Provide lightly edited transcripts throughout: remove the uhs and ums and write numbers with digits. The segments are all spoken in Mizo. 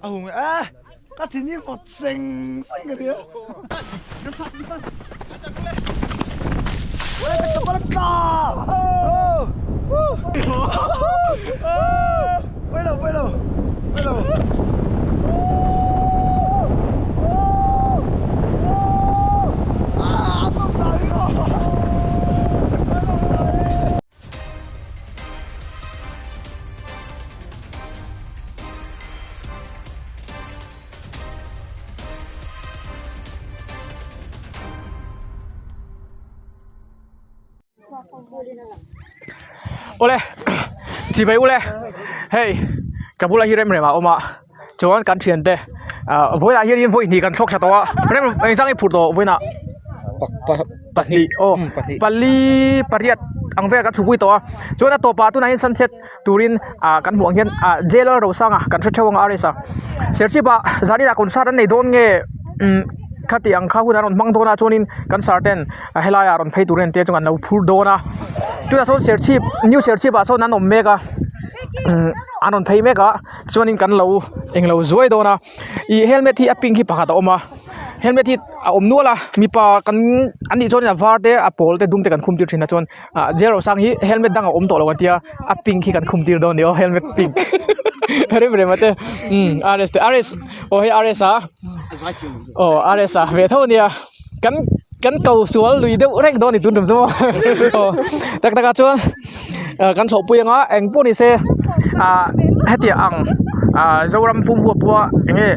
A hung e ka thin hi vawt seng seng ka ria. Awle chibai ule hei ka bulah hi rem rem a awm a chuan kan thiante ah vawilah hianin vawi hnih kan thlawk thla tawh a rem engzang i phur tawh vawiinah pahnih aw pali pariat ang vel kan chhukpui tawh a chuan a tawpah tunah hian sunset turin ah kan hmuh ang hian ah jail a rosanga kan hre theuh ang a aresa serchhip ah zanin ah concert an nei dawn nge umm khati ang kha hun an rawn hmang dawn a chuanin kan sir ten helai ah rawn phei turin te chuan an lo phur dawn a tunah sawn serchhip new serchhip ah sawn an awm mek a umm an rawn phei mek a chuanin kan lo englo zuai dawn a ih helmet hi a pink hi pakhat a awm a helmet hi a awm nual a mipa kan an nih chuan a var te a pawl te dum te kan khum tir thin a chuan ah jail rosang hi helmet dang a awm tawh lo an tia a pink hi kan khum tir dawn a ni aw helmet pink rem rem a te umm rs te rs aw hei rs a aw rs a ve tho a nia kan kan ko sual lui deuh reng dawn a ni tun tum chu maw aw tak takah chuan kan thlawhpui anga eng pawh ni se ah hetiang ang ah zoram pum huap pawha eng nge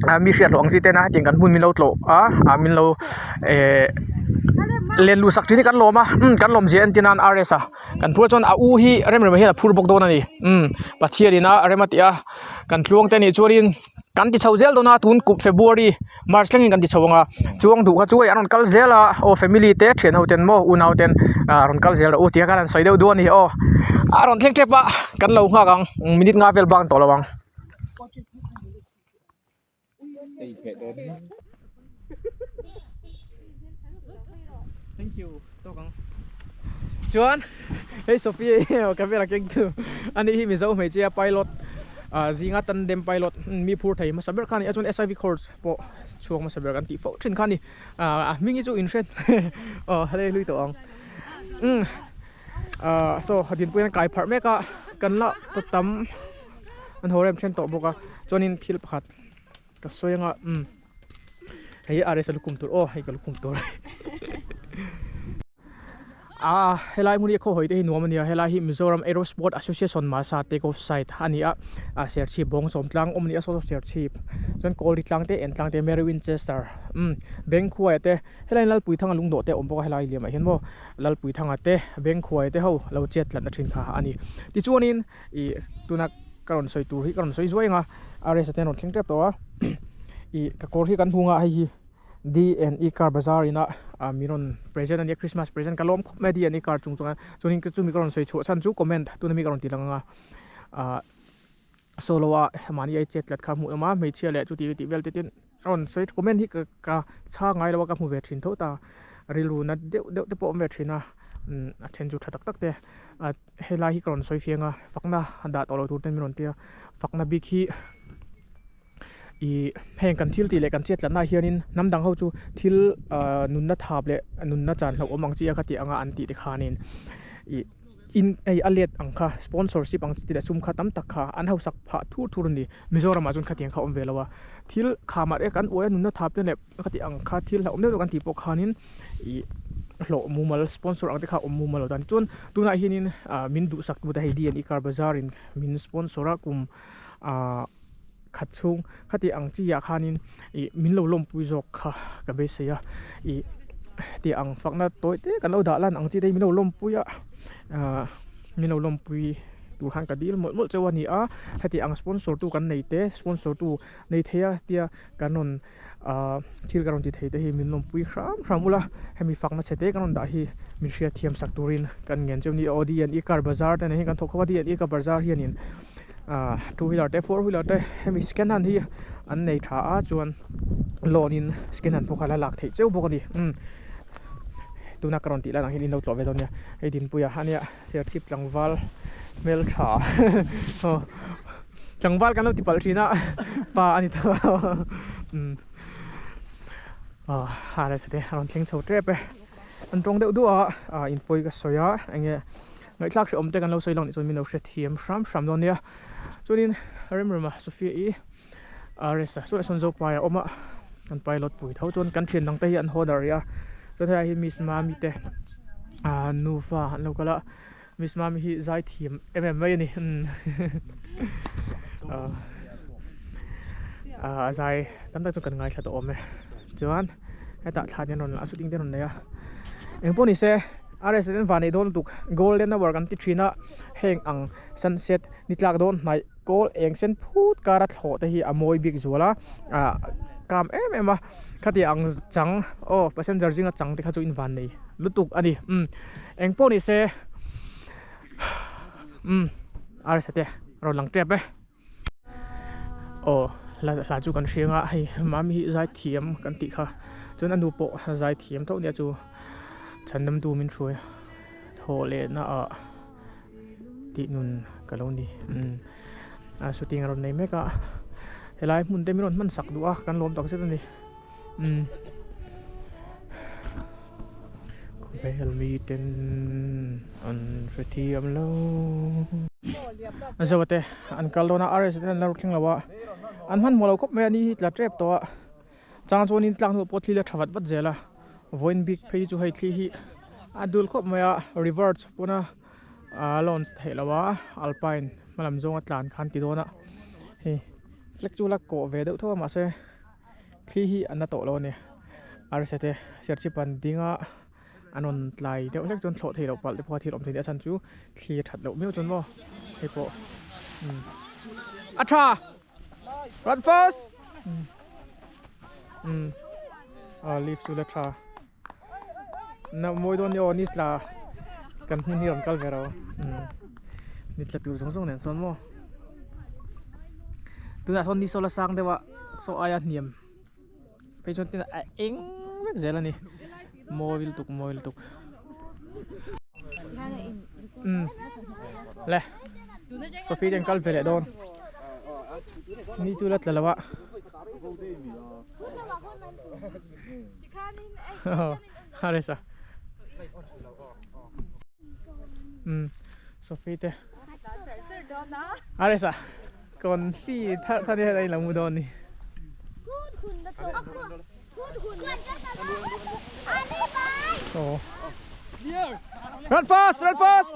ah mi hriat loh ang chi tena hetiang kan hmun min lo tlawh a ah min lo eh len luh sak thin hi kan lawm a umm kan lawm zia entir nan rs a kan phur chuan a u hi rem rem ah hian a phur bawk dawn a ni umm pathian in a rem a tih a kan tluang te anih chuanin. Kan ti chho zel dawn a tun kum February March thlengin kan ti chho ang a chuang duh kha chu hei an rawn kal zel a aw family te thian ho ten maw unau ten ah rawn kal zel rawh u tia khan an sawi deuh duh a ni aw a rawn thleng tep a kan lo nghak ang minute nga vel bak an tawh lo ang. Thank you tawk ang chuan hei Sophia hi camera keng tu ani hi Mizo hmeichhia pilot ah zinga tandem pilot mi phur thei hmasa ber kha a ni a chuan S I V course pawh chhuak hmasa ber kan tih fo thin kha a ni ah a hming hi chu in hre aw hlei hlui tawh ang umm ah saw dinpui an kai pharh mek a kan la ta tam an haw rem then tawh bawk a chuanin thil pakhat ka sawi anga umm hei rs a lukhum tur aw hei ka lukhum tur ah helai hmun hi a khawhawi te hi nuam a nia helai hi Mizoram Aerosport Association Masa take off site a ni a ah serchhip bawng sawm tlang awm a ni a saw saw serchhip chuan kawlri tlang te en tlang te Mary Winchester umm Bengkhuaia te helai in Lalpuithanga lungdawh te a awm bawk a helai liamah hian maw Lalpuithanga te Bengkhuaia te ho lo chet tlatna thin kha a ni tichuanin ih tuna ka rawn sawi tur hi ka rawn sawi zuai ang a rs te an rawn thleng tep tawh a ih ka kawr hi kan hung a hei hi D and E car bazar ina ah min rawn present a nia christmas present ka lawm khawp mai a D and E car chung chuan chuanin chumi ka rawn sawi chhuah chhan chu comment tuna mi ka rawn tih lang ang a ah solo a mahni a i chet tlat kha hmuh awm a hmeichhia leh chuti tih vel te ten a rawn sawi comment hi ka ka chhang ngai lo a ka hmu ve thin tho ta rilru na deuh deuh te pawh a awm ve thin a umm a then chu tha tak tak te ah. Helai hi ka rawn sawi fiang a fakna dah tawh lo tur ten min rawn ti a fakna bik hi ih heng kan thil tih leh kan chet tlatna ah hianin hnam dang ho chu thil ah nunna thap leh nunna chan hlauhawm ang chi a kha tih anga an tih te khanin ih in hei a let ang kha sponsorship ang chi leh sum kha tam tak kha an hausak phah thur thur a ni Mizoram ah chuan khatiang kha a awm ve lo a thil khamah te kan uai a nunna thap te leh khati ang kha thil hlauhawm deuh deuh kan tih pawh khanin ih hlawh mumal sponsor ang te kha awm mumal lo tan chuan tunah hianin ah min duhsak tu te hei D and E car bazar in min sponsor a kum ah khat chhung khati ang chi ah khanin ih min lo lawmpui zawk kha ka beisei a ih tih ang fakna tawi te kan lo dah lan ang chi te hi min lo lawmpui a ah min lo lawmpui tur khan ka dil mawlh mawlh chauh a ni a heti ang sponsor tu kan nei te sponsor tu nei thei a tia kan rawn ahh thil ka rawn ti thei te hi min lawmpui hram hram ula hemi fakna chhe te ka rawn dah hi min hriat thiam sak turin kan ngen cheu ni aw D and E car bazar te nen hian kan thawk khawp a D and E car bazar hianin ahh two wheeler te four wheeler te hemi second hand hi an nei tha a chuan loan in second hand pawh kha la lak theih cheu bawk a ni umm tuna ka rawn tih lai ang hian in lo tlawh ve dawn nia hei dinpuia ania serchhip tlangval hmeltha aw. Tlangval kan lo ti palh thin a pa a ni ta lo umm ah rsa te a rawn thleng chho tep e an tawng deuh duah a ah inpawi ka sawi a eng nge ngaihthlak hrehawm te kan lo sawi lang nih chuan min lo hrethiam hram hram dawn nia chuanin Remrema Sophia i rsa saw sawn Zopai a awm a kan pilot pui tho chuan kan thian dang te hi an haw darh rih a chuan helai hi miss mami te ah nufa an lo kal a. Miss Mami hi zai thiam em em mai a ni a zai tam tak chu kan ngaithla tawh awm e chuan hetah thla te an rawn la a shooting te an rawn nei a engpawh ni se RS ten van neih dawn lutuk golden hour kan ti thin a heng ang sunset ni tlak dawn hnaih kawl eng sen phut kara thlawh te hi a mawi bik zual a ah kam em em a khati ang chang aw passenger zinga chang te kha chu in van nei lutuk a ni umm engpawh ni se umm arsa te rawn lang tep e aw hla hla chu kan hriang a hei mami hi zai thiam kan tih kha chuan a nu pawh zai thiam tho nia chu chhandam tu min hruai thawh leh na ah tih nun ka lo ni umm a shooting a rawn nei mek a helai hmun te min rawn hman sak duh a kan lawm tak zet a ni. Umm khawvel miten an hrethiam lo zo te an kal dawn a RS ten an la thleng lo a an hmanhmawh lo khawp mai a ni hi tla tep tawh a chang chuan in tlak hnuah pawh thil a tha vat vat zel a vawiin bik phei chu hei thli hi a dul khawp mai a reverse pawn a a launch theih loh a alpine hmalam zawnga tlan khan ti dawn a hei flag chu la kawh ve deuh tho a mahse. Thli hi a na tawh lo a ni arsa te serchhip an ding a an rawn tlai deuh hlek chuan thlawh theih loh palh te pawh a thil awm thei a chhan chu thli a that loh miau chuan maw hei pawh umm a tha run first umm ah leaf chu la tha na mawi dawn ni aw ni tla kan hmun hi rawn kal ve ro umm ni tla tur zawng zawng nen sawn maw tunah sawn ni saw la sang deuh a saw aia hniam phei chuan tin a eng vek zel a ni mawi lutuk mawi lutuk umm le coffee te an kal ve leh dawn ni chu la tla lo a. Aresa. Sophie te. Aresa. Kon fi thar thar ni hei lo mu dawn ni. Oh. Run fast, run fast.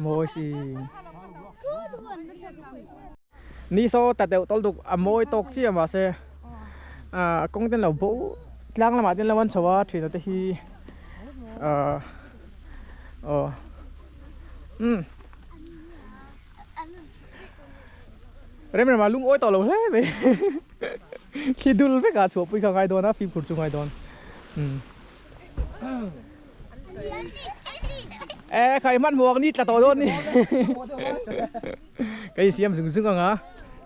Mawi si. Ni saw ta deuh tawlh duk a mawi tawk chiah mahse ah kawng ten lo bo tlang lamah ten lo an chho a thian te hi ah aw umm rem rem ah lungawi tawh lo hle mai. Thli dul vek ah chhuahpui kha ngai dawn a fimkhur chu ngai dawn umm e khai hmanhmawh ang ni tla tawh dawn ni ka insiam zung zung ang a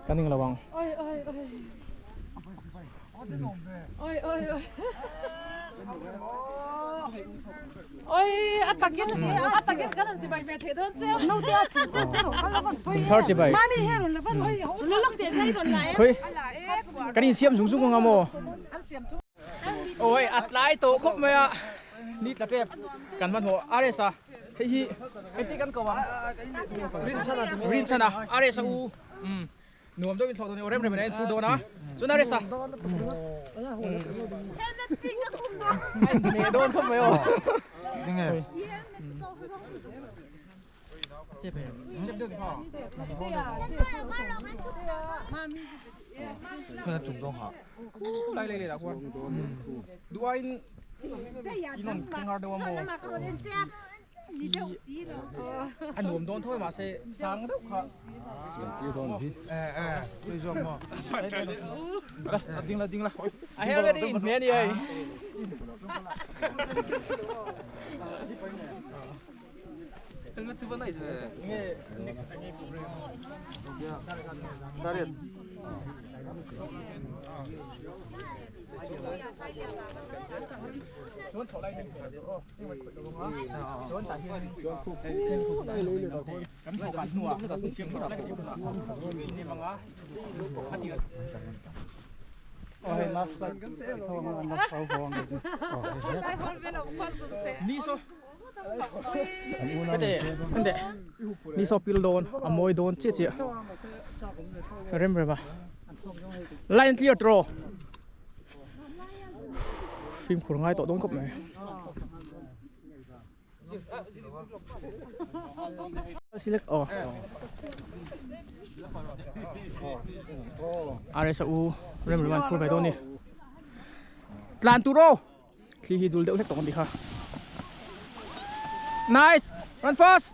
ka ning lo ang Kumthar chibai Khawi kan insiam zung zung anga maw Oi a tlai tawh khawp mai a ni tla tep kan hmanhmawh RS a hei hi engtin kan ko ang Rinchhana RS a u umm Nuam deuhin thlawh dawn i aw rem rem in a en dawn a chuan a rest a a inhmeh dawn khawp mai aw duh aiin in awm thleng har deuh a maw. A nuam dawn tho e mahse sang deuh kha. A helmet i inhmeh a ni hei. Ni saw pil dawn a mawi dawn chiah chiah rem rem a line clear tawh fimkhur ngai tawh dawn khawp mai. Select aw RS a u rem rem an phur ve dawn a ni tlan tur aw thli hi dul deuh hlek tawh ang tih kha nice run fast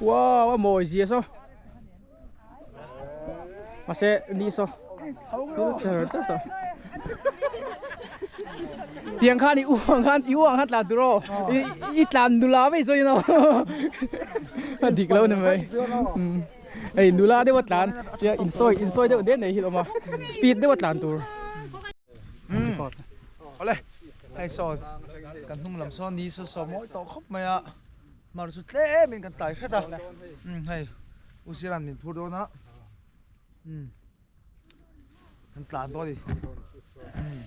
wow a mawi zia saw mahse ni saw char char tawh tiang khan i u ang khan i u ang khan tlan tur aw i tlan nula mai saw in aw a dik lo ni mai hei nula deuh a tlan tia insawi insawi deuh det nei hi a awm a speed deuh a tlan tur. Awle hei saw kan hnung lam saw ni saw saw mawi tawh khawp mai a. Mar chu tlem in kan tlai hret a umm hei u Siran min phur dawn a umm kan tlan dawn a ni umm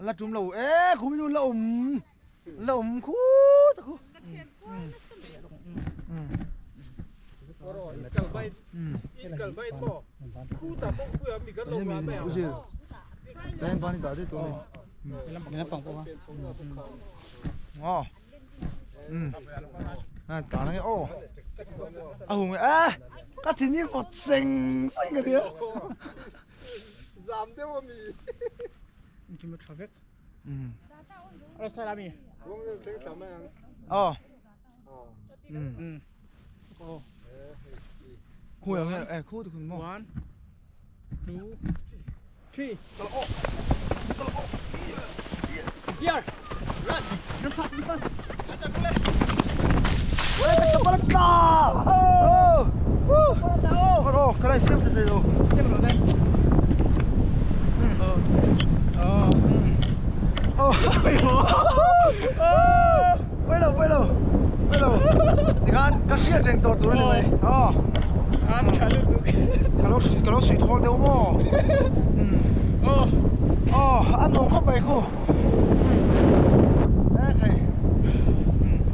la tum lo e khum hi chu la awm la awm khut a khu umm umm umm a hung e ka thin hi vawt seng seng ka ria zam deuh a mi engkim a tha vek restaurant ami aw khu ang e khu tu khun mo 1 2 3 Here! Run! Run fast, run fast! Ka hriat reng tawh tur a ni mai aw ka lo suih thawl deuh maw aw a nuam khawp mai khu e thei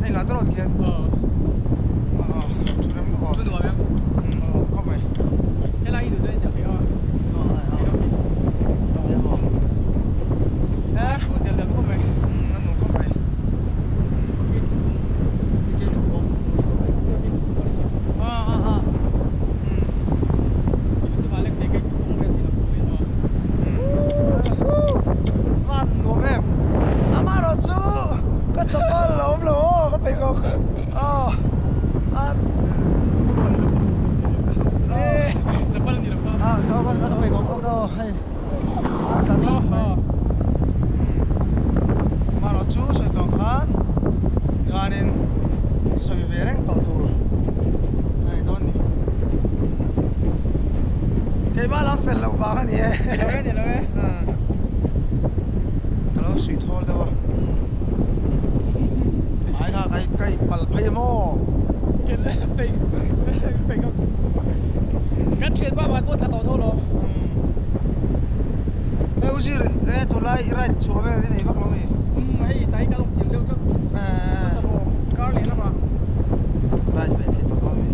hei lah te rawt khian aw thu rem aw thu nuam em khawp mai helai hi duh chuan inchak thei a e school del del khawp mai a nuam khawp mai Nuam em amaherawh chu ka chapal a awm lo aw ka pheikhawk aw a ka pheikhawk aw hei a tla tlat mai amaherawh chu sawi tawh ang khan tikhanin sawi ve reng tawh tur a ni dawn ni keimah lam fel loh vang a ni e ka lo suih thawl deuh a ai kha kai kai pal phei maw kan thian pa van pawh thla tawh tho lo e u zir e tunlai ride chhuah vel hi nei vak lo mi hei tai ka lo chil deuh tlat kar leh lamah ride ve thei tawh dawn mi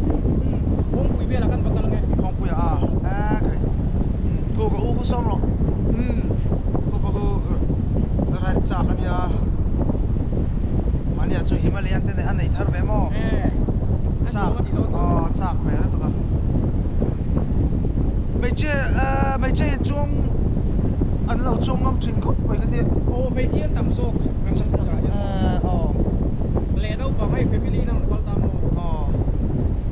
kawngpui velah kan va kal ange kawngpui ah a e khu ka u khu sawm rawh khu pa khu ride chak ania mahnia chu Himalayan te a nei thar ve maw chak aw chak ve lutuk a hmeichhe hmeichhe in chuang an lo chuang ngam thin khawp mai ka tia aw hmeichhe an tam zawk kan hre chhuak ah hian aw leh naupang hei family in an rawn kal ta maw aw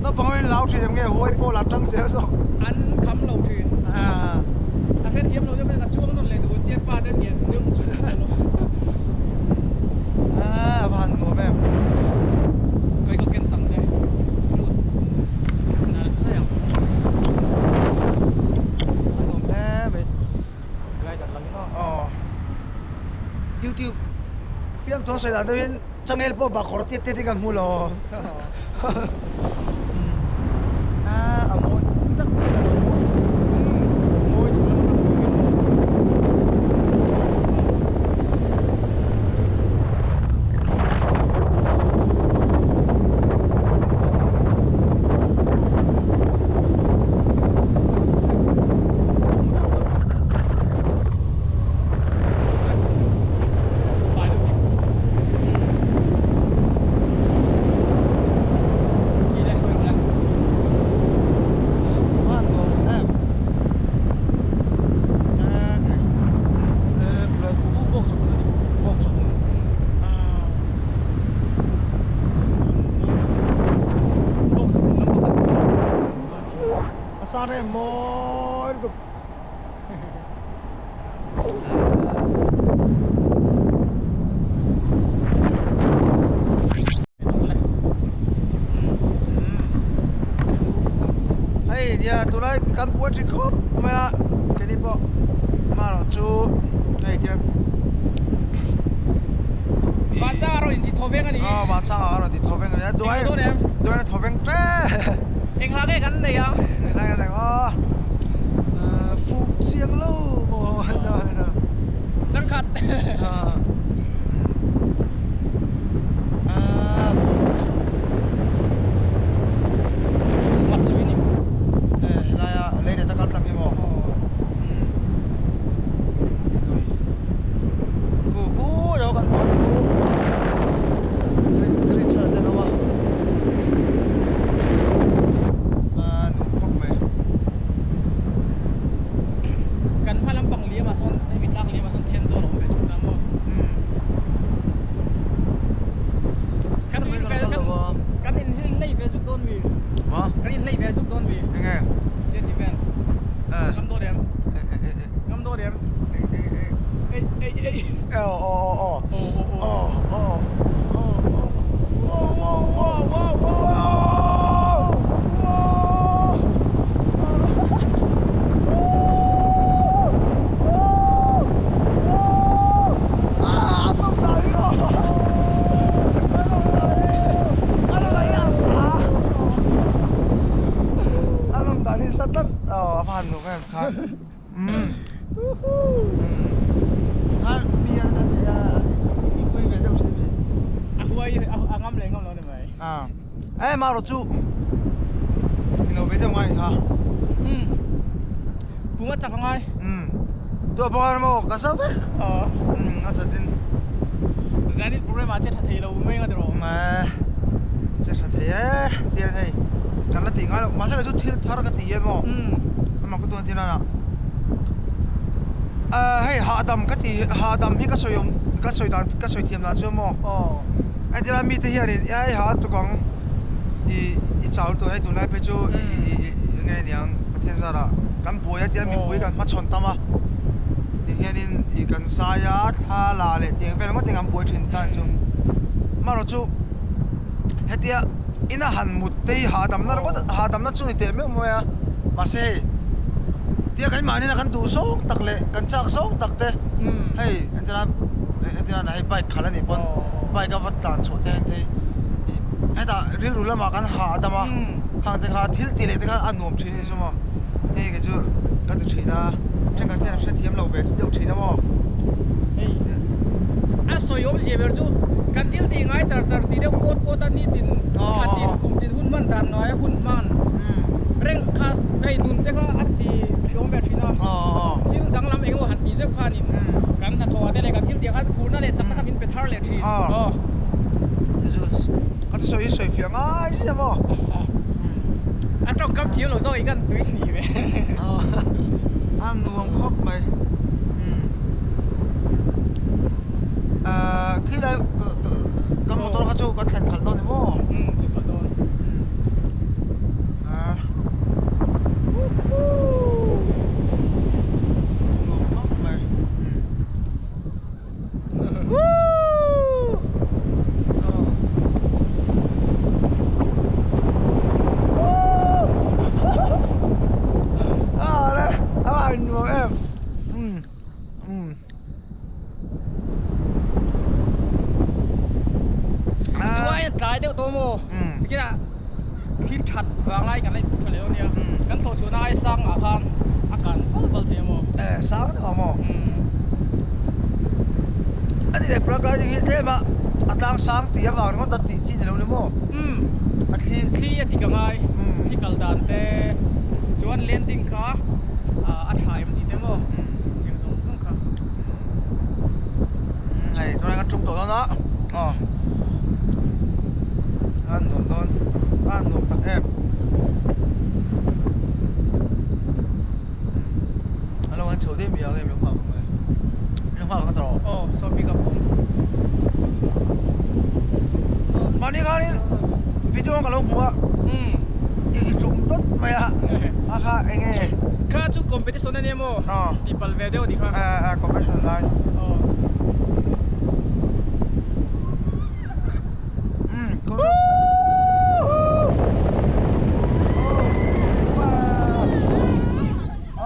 naupang ho in lau thin em nge huai pawl an tang zel zawk an kham lo thin a hrethiam lo deuh ka chuang nawn leh duh tia pa te nen deuh chu a va han nuam em kai ka ken sang che smooth nal zai ang a nuam hle mai glider lang in aw YouTube fiamthu a sawi dan deuhin changel pawh bakawr tiat tiat in kan hmu lo a mawi tak mai a lo mawi thung tak thung in maw. A sang em mawi lutuk. Hei nia tunlai kan buai thin khawp mai a keini pawh amaherawh chu hei tiang Vansanga rawn inti thaw veng a ni. Aw Vansanga rawn inti thaw veng a ni a duai duai na thaw veng ṭe. Eng hla nge kan nei ang? Eng hla nge kan nei ang aw Fuh chiang lo maw Changkhat Mat lui ni Helaia lei leh takal tlang hi maw Ku ku lo kan hmuh ang ku Rin chhan te an awm a. A nuam khawp mai. Kan hma lampang liam ah sawn hemi tlak liam ah sawn then zawl a awm ve thut a maw. Kan in ve kan in hlei ve zuk dawn mi. Kan in hlei ve zuk dawn mi. Enge? Tian ti vel. Ngam dawn em? Ngam dawn em? Ei ei ei. Aw aw aw. Aw aw. Ê ma rồi chú Mình về đâu ngay hả? Ừ. Cũng có chặt không ai? Ừ. Tôi bảo nó có sao vậy? Ờ. Ừ, nó sẽ tin. Giá đi program mà chết thật thì đâu mới nghe được rồi. Mà chết thật thì ấy, tiền thì chẳng là tiền ngay đâu, mà sao lại chút thiên thoát ra cái tiền mà. Ừ. Mà cái tuần tiền nào. Hei hahdam ka ti hahdam hi ka sawi awm ka sawi dan ka sawi thiam dan chu maw a tilai mite hianin ai ha tukang ih i chau lutuk hei tunlai phei chu ih ih eng nge niang Pathian zarah kan buai a tia mipui kan hmachhawn tam a ti hianin ih kan zai a thla la leh tiang vel ngawt in kan buai thin ta chu amaherawh chu hetia ina han mut te hi hahdamna ringawt hahdamna chu ni teh meuh mai a mahse hei tia kan mahni na kan duh zawng tak leh kan chak zawng tak te hei entirna entirna hei bike khalh anih pawn bike a va tlan chhuah te hian ih hetah rilru lamah kan hahdam a khang te kha thil tih leh te kha a nuam thin a ni chu maw hei kei chu ka ti thin a thenkhat hian an hrethiam lo ve deuh thin a maw. A sawi awmzia ber chu kan thil tih ngai char char tih deuh pawt pawt a nitin thla tin kum tin hun hman dan ngai a hun hman reng kha hei nun te kha a ti hlawm ve thin a thil danglam eng emaw han tih zeuh khanin kan hnathawh ah te leh kan thil tih ah khan phurna leh chakna kha min pe thar leh thin. Chu chu ka thusawi hi sawi fiah ngai zia maw? A tawngkam thiam lo zawk in kan tui hnih ve. A nuam khawp mai. Khi lai ka motor kha chu kan thlen khalh dawn ni maw? Umm thlen khalh dawn. Nuam khawp mai. deuh tawh maw tikhian thil that vang lai kan la input tha leh dawn nia kan thlawh chhuahna ai sang ah khan a kan val val thei a maw sang deuh ang maw a ni leh paragliding hi tlem a a tlang sang tih avang ringawt a tih chi ni lo ni maw a thli thli a ti ka ngai thli kal dan te chuan landing kha a tha em tih te maw eng zawng zawng kha hei tunah kan tum tawh dawn a aw a nuam dawn a nuam tak em a lo an chho daih mai ang em lo nghak ang e lo nghak ang tawh aw saw pick up awm mahni khanin video ka lo hmu a i tum dawt mai a a kha eng nge kha chu competition a nia maw tih palh ve deuh a nih kha a competition lai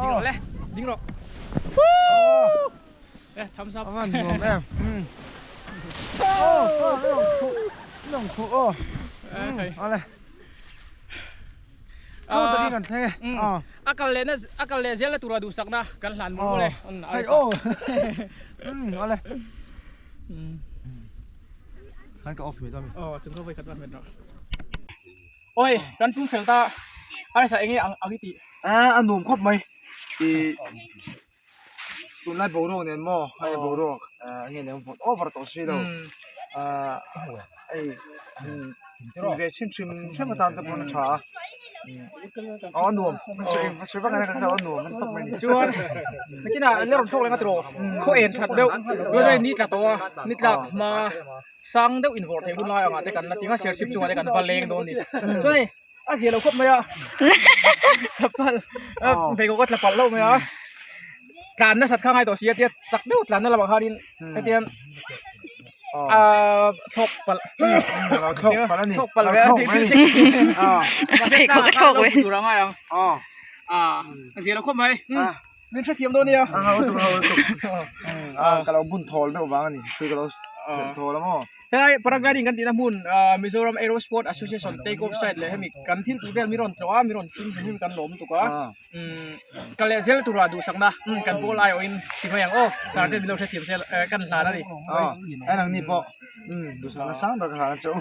Ding rawh le ding rawh e thumbs up a nuam em nong khu aw ale chu takin kan thleng e a kal leh na a kal leh zel na tura duhsakna kan hlan mawlh mawlh e hei aw ale khan ka off mai dawn mi aw chung kha vawikhat va hmet rawh Oi kan tum fel ta arsa enge ang ang i tih a a nuam khawp mai ih tunlai boruak nen maw hei boruak enge nen vawt over tawh si lo ah hei tih ve chhin hrim hrim atan te pawh a tha a aw a nuam sawi vak a nuam an tawp mai a ni chuan nakinah la rawn thlawk leh nga tiraw khaw en that deuh tunah ni tla tawh a ni tlak hma. Sang deuh invawrh theih hun lai angah te kan la ting a serchhip chungah te kan va leng dawn a ni chuan hei a zia lo khawp mai a chapal pheikhawk a tla palh loh mai a tlan nasat kha ngai tawh si a tia chak deuh tlan na lamah khanin hetiang ahh thlawk palh thlawk palh ve a pheikhawk a thlawk ve tur a ngai ang ah a zia lo khawp mai min hrethiam dawn nia a ho tuk a ho tuk ka lo bun thawl deuh vang a ni hrui ka lo thawl a maw helai paragliding kan tihna hmun Mizoram Aerosport Association take off site leh hemi kan thil tih vel mi rawn tlawh a mi rawn chim hrim hrim kan lawm lutuk a kal leh zel tura duhsakna kan pawl aiawhin ti mai ang aw sir te min lo hrethiam zel kan hlan a ni a nangni pawh duhsakna sang ber ka hlan a che u.